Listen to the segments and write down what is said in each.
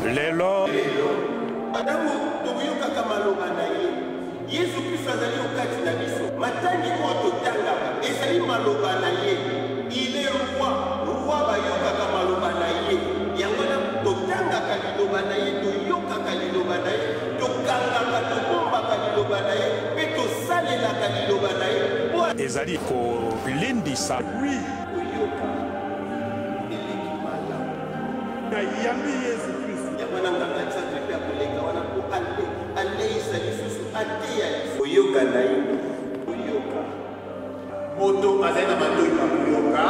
Lelo. Ntango tokoyokaka maloba na ye, Yesu Kristo azali okati na biso. Matangi oyo totangaka ezali maloba na ye. Il est roi, roi bayokaka maloba na ye. Yango wana totangaka liloba na ye, toyokaka liloba na ye, tokangaka, tobombaka liloba na ye mpe tosalelaka liloba na ye. Ezali kolendisa. Oui, koyoka eleki malamu. Nayambi Yesu Kristo. Yango wana nganga Nzambe mpe akoleka wana mpo aleisa lisusu, ateya lisusu. Koyoka naino, koyoka. Moto azali na matoi ma koyoka.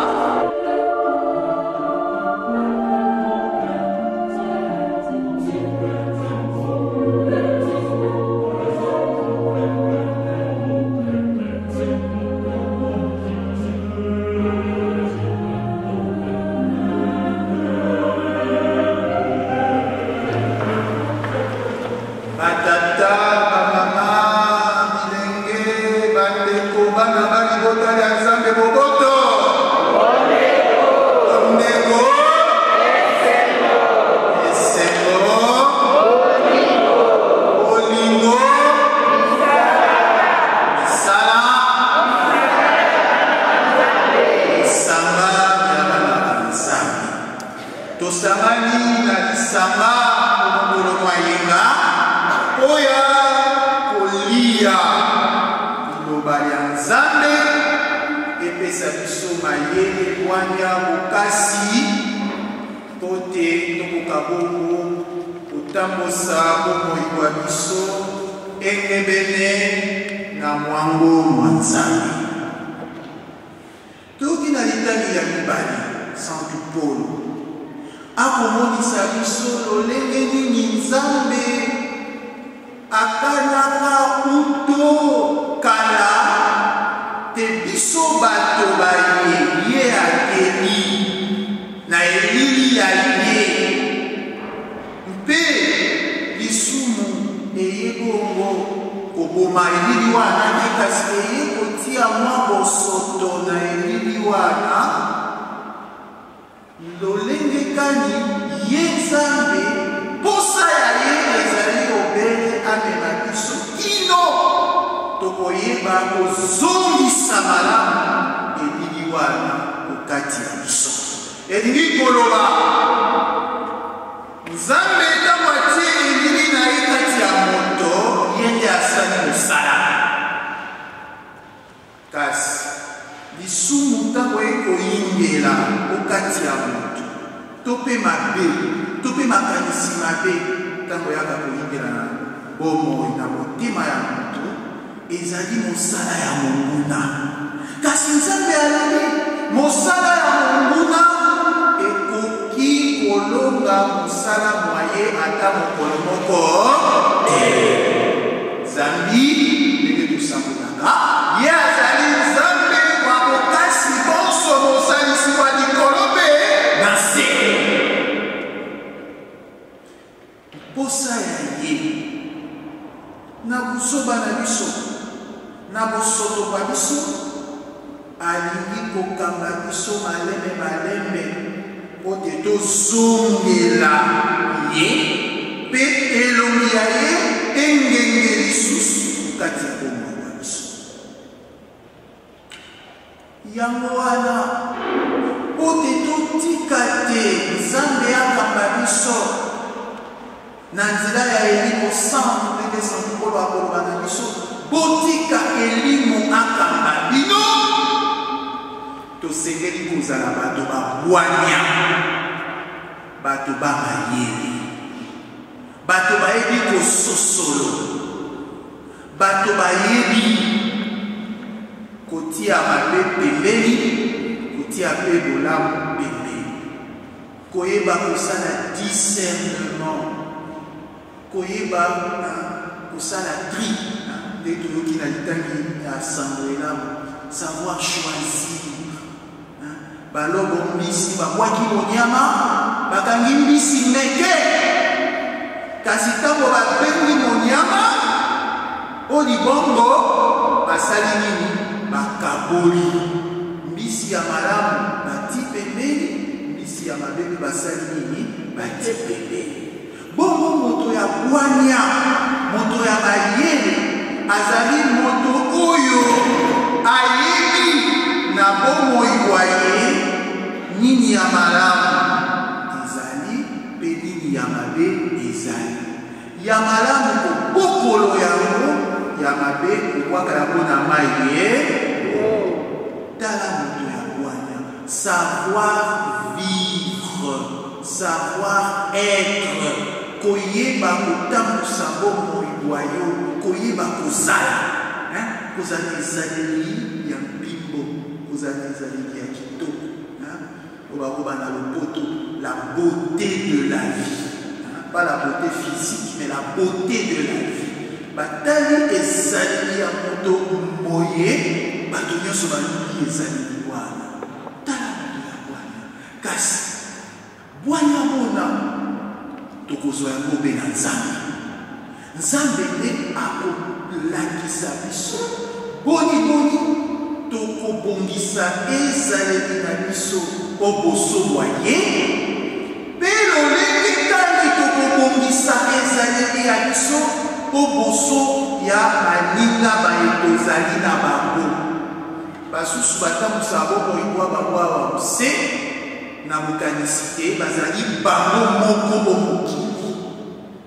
Batata, bamama, bilenge, bandeko, bana ba libota lya Nzambe, boboto! Ndeko! Esengo! Bolingo! Misala! Lisanga lya bana ba Nzambe. Tosangani na lisanga o mokolo mwa yenga mpo ya koliya Liloba lya Nzambe epesa biso mayele, bwanya, bokasi mpo te tokoka bongo kotambosa bomoi bwa biso engebene na mwango mwa Nzambe. Toyoki na litangi ya mibale, santu Polo akomonisa biso lolenge nini Nzambe akanaka uto kala te biso bato baye ye akeli na elili ya ye. Mpe lisumu eye bongo koboma elili wana te, kasi eye kotia mwa bosoto na elili wana, lolenge kani ye Nzambe, mposa ya ye ezali obele amema biso kino tokoyeba kozongisa malamu elili wana okati ya biso. Elingi koloba, Nzambe ntango atie elili na ye kati ya moto, ye nde asali mosala. Kasi lisumu ntango ekoyingela o kati ya moto, to mpe mabe, to mpe makanisi mabe ntango eyaka koyingela na bomoi na motema ya moto, Ezali mosala ya monguna. Kasi Nzambe alobi, mosala ya monguna ekoki kolonga mosala mwa ye ata mokolo moko te. Zambi, ndenge tosakolaka, ye azali Nzambe wa bokasi bonso, mozalisi wa likolo mpe na nse. Mposa ya ye na buzoba na biso, na bosoto bwa biso, alingi kokamba biso malembe malembe mpo te tozongela ye mpe elongi ya ye engenge lisusu kati ya bomoi bwa biso. Yango wana, mpo te totika te Nzambe akamba biso na nzela ya elimo santu, ndenge santu Polo akoloba na biso, botika elimo akamba bino, tosengeli kozala bato ba bwanya, bato ba mayele, bato bayebi kososolo. Bato bayebi kotia mabe pembeni, kotia mpe bolamu pembeni, koyeba kosala discernement, koyeba kosala tri, nde toyoki na litangi ya sango elamu, savoir choisir. Balobo mbisi babwaki monyama, bakangi mbisi meke, kasi ntango babengi monyama o libongo, basali nini? Bakaboli mbisi ya malamu bati pembeni, mbisi ya mabe mpe basali nini? Bati pembeni. Bongo moto ya bwanya, moto ya mayele, azali moto oyo ayebi na bomoi bwa ye nini ya malamu ezali mpe nini ya mabe ezali. Ya malamu kobokolo yango, ya mabe kobwaka yango na mai ye. Tala moto ya bwanya, savoir vivre, savoir être, koyeba kotambusa bomoi bwa yo, koyeba kozala, hein? Kozala na ezaleli ya mpimbo, kozala na ezaleli ya kitoko, hein? Oyo bakoba na lopoto la beauté de la vie, hein? Pas la beauté physique mais la beauté de la vie. Batali ezaleli ya moto boye, bato nyonso baluki ezaleli wana. Tala moto ya bwanya. Kasi bwanya bona tokozwa yango mpe na Nzambe. Nzambe nde akolakisa biso boni boni tokobongisa ezaleli na biso o boso bwa ye, mpe lolenge kani tokobongisa ezaleli ya biso o boso ya baninga baye tozali na bango. Basusu batambusaka bomoi bwa bango awa nse na bokanisi te bazali bango moko o mokili.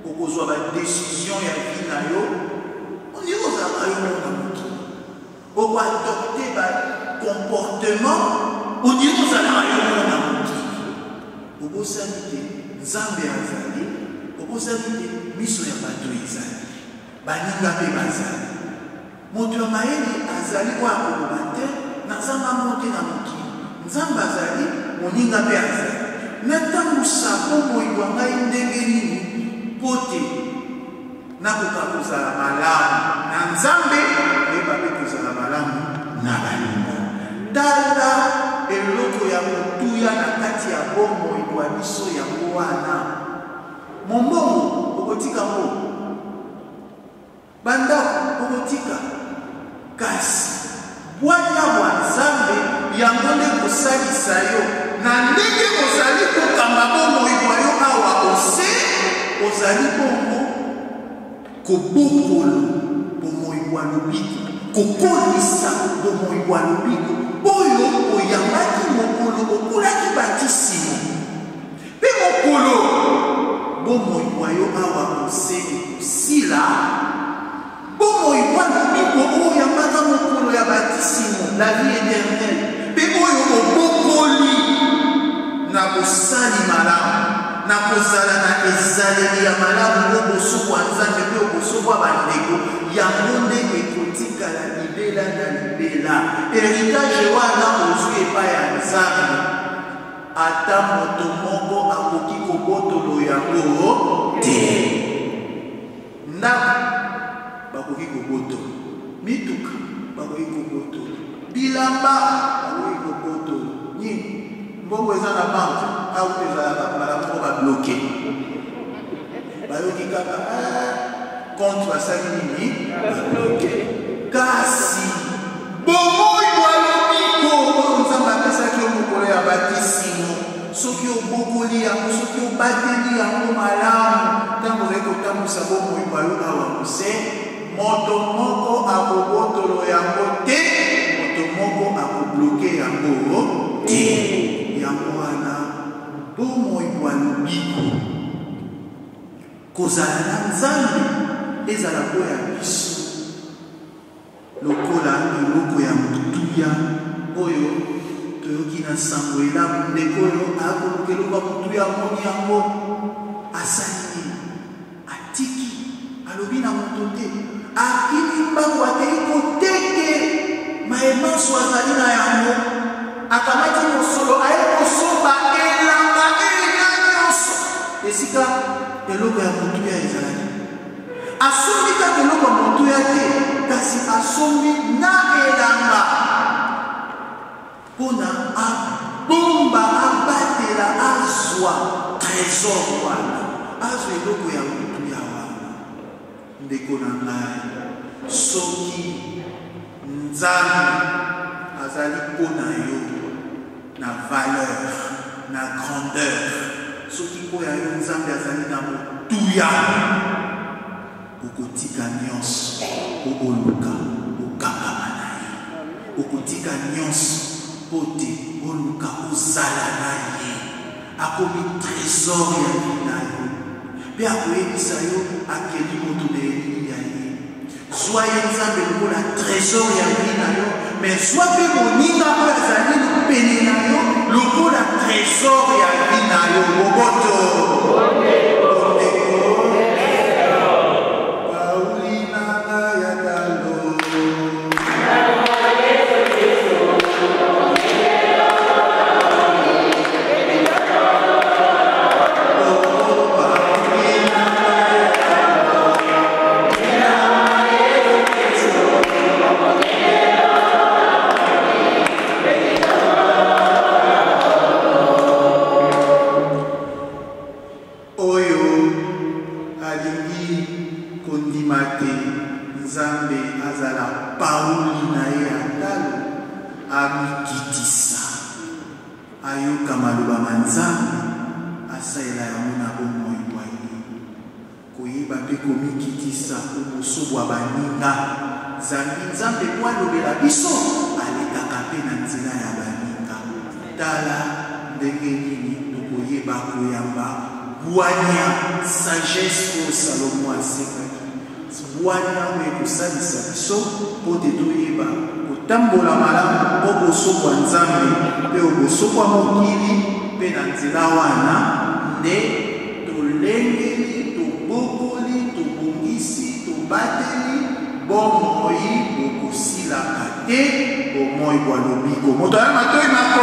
Okozwa ba decision ya vie na yo, on dirait ozalaka yo moko na mokili. Oko adopte ba comportement, on dirait ozalaka yo moko na mokili. Obosani te Nzambe azali, obosani te miso ya bato ezali, baninga mpe bazali. Moto ya mayele azali oyo akoloba te, Naza nga moko te na mokili. Nzambe azali, moninga mpe azali. Natambusa bomoi bwa ngai ndenge nini mpo te nakoka kozala malamu na Nzambe, nayeba mpe kozala malamu na baninga? Tala eloko ya motuya na kati ya bomoi bwa biso yango wana. Mombongo okotika ngo? Ba ndako okotika, kasi bwanya bwa Nzambe yango nde ekosalisa yo na ndenge ozali kokamba bomoi bwa yo awa ose, ozali bongo kobokolo bomoi bwa lobiko, kokolisa bomoi bwa lobiko oyo oyambaki mokolo okulaki batisimo. Mpe mokolo bomoi bwa yo awa ose ekosila, bomoi bwa lobiko oyo oyambaka mokolo ya batisimo, la vie eternelle, mpe oyo obokoli na bosali malamu, na kozala na ezaleli ya malamu o boso bwa Nzambe mpe o boso bwa bandeko, yango nde ekotikala libela na libela. Heritage wana ozwi epai ya Nzambe. Ata moto moko akoki kobotolo yango te. Ndako bakoki kobotolo, mituka bakoki kobotolo, bilamba bakoki kobotolo, nini mbongo eza na banke awa ezalaka mbala moko babloke, bayoki kaka ah, compte basali nini, babloke. Kasi Bomoi bwa lobiko oyo Nzambe apesaki yo mokolo ya batisimo, soki obokoli yango, soki obateli yango malamu ntango ozali kotambwisa bomoi bwa yo awa mose, moto moko akobotolo yango te, moto moko akobloke yango te. Yango wana bomoi bwa lobiko, kozala na Nzambe ezala mpo ya biso Lokola eloko ya motuya oyo toyoki na nsango elamu, ndeko oyo akoluka eloko ya motuya amoni yango, asali nini? Atiki, alobi na moto te, akimi mbangu, akei koteke maye manso azali na yango, akamati mosolo, aye kosomba elanga ena nyonso esika eloko ya motuya ezalaki. Asombi kaka eloko ya motuya te, kasi asombi na elanga mpo na abomba, abatela, azwa tresor wana, azwa eloko ya motuya wana. Ndeko na ngai, soki Nzambe azali mpo na yo na valeur, na grandeur, soki mpo ya yo Nzambe azali na motuya, motuya. Okotika nyonso mpo oluka okangama na ye. Okotika nyonso mpo te oluka ozala na ye. Akomi tresor ya vie na yo. Mpe akoyebisa yo akeli moto na elili ya ye. Zwa ye Nzambe lokola tresor ya vie na yo, mais zwa mpe moninga oyo azali pene na yo lokola tresor ya vie na yo. Boboto. Bondeko. Pauli na nga ya talo. Oyo alingi kondima te Nzambe azala pauli na ye ya ntalo, amikitisa, ayoka maloba ma Nzambe, asalela yango na bomoi bwa ye. Koyeba mpe komikitisa o boso bwa baninga, zambi Nzambe mpo alobela biso, alekaka mpe na nzela ya baninga. Tala ndenge nini tokoyeba koyamba bwanya, sagesse, oyo Salomo asengaki, bwanya oyo ekosalisa biso mpo te toyeba kotambola malamu o boso bwa Nzambe mpe o boso bwa mokili, mpe na nzela wana nde Tolengeli, tobokoli, tobongisi, tobateli bomoi bokosilaka te, bomoi bwa lobiko. Moto aye matoi ma.